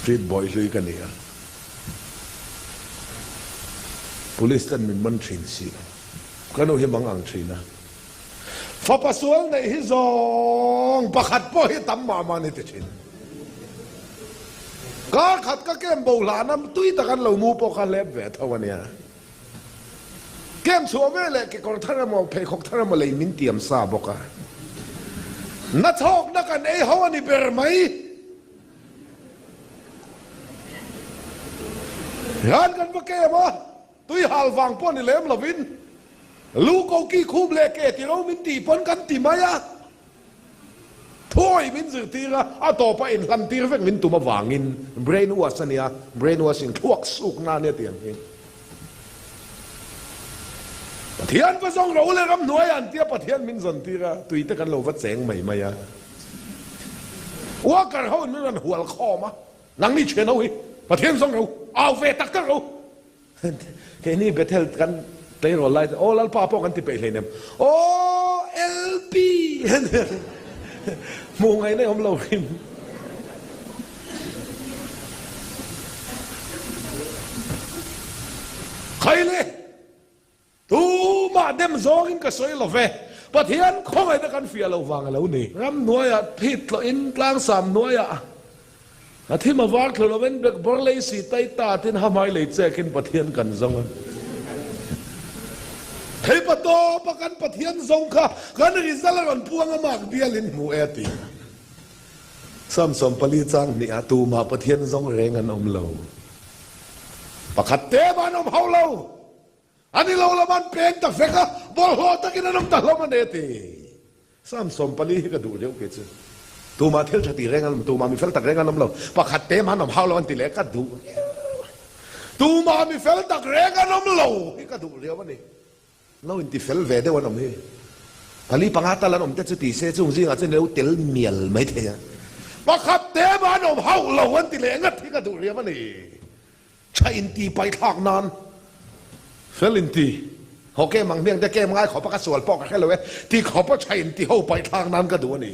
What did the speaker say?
Street boy hlui ka ni a, Police ten min man thin si a, ka nu hi mang ang thin a. Fapa sual neih hi zawng pakhat pawh hi tam mah mah ni ti thin. Kar khat ka kem bo hlana tui tak an lo mu pawh kha hlep ve tho a nia. Kem chhuah ve leh kekawr thar emaw pheikhawk thar emaw lei min tiam sa bawk a. Nachhawkna kan ei ho a ni ber mai. Hian kan va kem a. Tui hal vang pawh ni lem lovin lu ko ki khum leh ke ti ro min tih pawn kan ti mai a, thawi min zirtir a, a tawpa inhlan tir vek min tum avangin brain wash a nia, brain washing thluak sukna a nia tih ang hi. Pathian va zawng ro leh ramhnuai an tia Pathian min zawn tir a, tui te kan lo va cheng mai mai a. Worker ho in min rawn hual khawm a, nangni thian ho hi Pathian zawng ro, au ve tak tak ro. Keini Bethel kan tleirawl lai chuan aw Lalpa pawh kan ti peih hleinem aw LP hmuh ngaihna i awm lo hrim. Khaile! Tumah dem zawngin ka sawi lo ve, Pathian khawngaihna kan fiah loh vang a lo ni. Ramhnuaiah phit tlawhin tlangsam hnuaiah a thim a var thlu lovin bekbawr lei si tai ta tin hamai lei chekin Pathian kan zawng a. Theipa tawpa kan Pathian zawng kha kan result a rawn puang a mak bialin hmu e a ti. Samson pali chang hnih ah tumah Pathian zawng reng an awm lo. Pakhat te mah an awm hauh lo. A ni lo lam an peng ta vek a, bawlhhlawh takin an awm ta hlawm a ni a ti. Psalm 14 hi ka duh riau kei chu. Tumah thil tha tih reng an awm, tumah mi fel tak reng an awm lo, pakhat te mah an awm hau lo an ti leh ka duh riau. Tumah mi fel tak reng an awm lo hi ka duh riau a ni. Lo inti fel ve deuh an awm hi. Pali panga tal an awm te chu ti se chung zingah chuan ilo tel mial mai thei a. Pakhat te mah an awm hauh lo an ti leh ngat hi ka duh riau a ni. Tha inti paithlak nan fel inti haw kem ang hmiang te kem ngai khawpa ka sual pawh ka hre lo e ti khawpa tha inti ho paithlak nan ka duh a ni.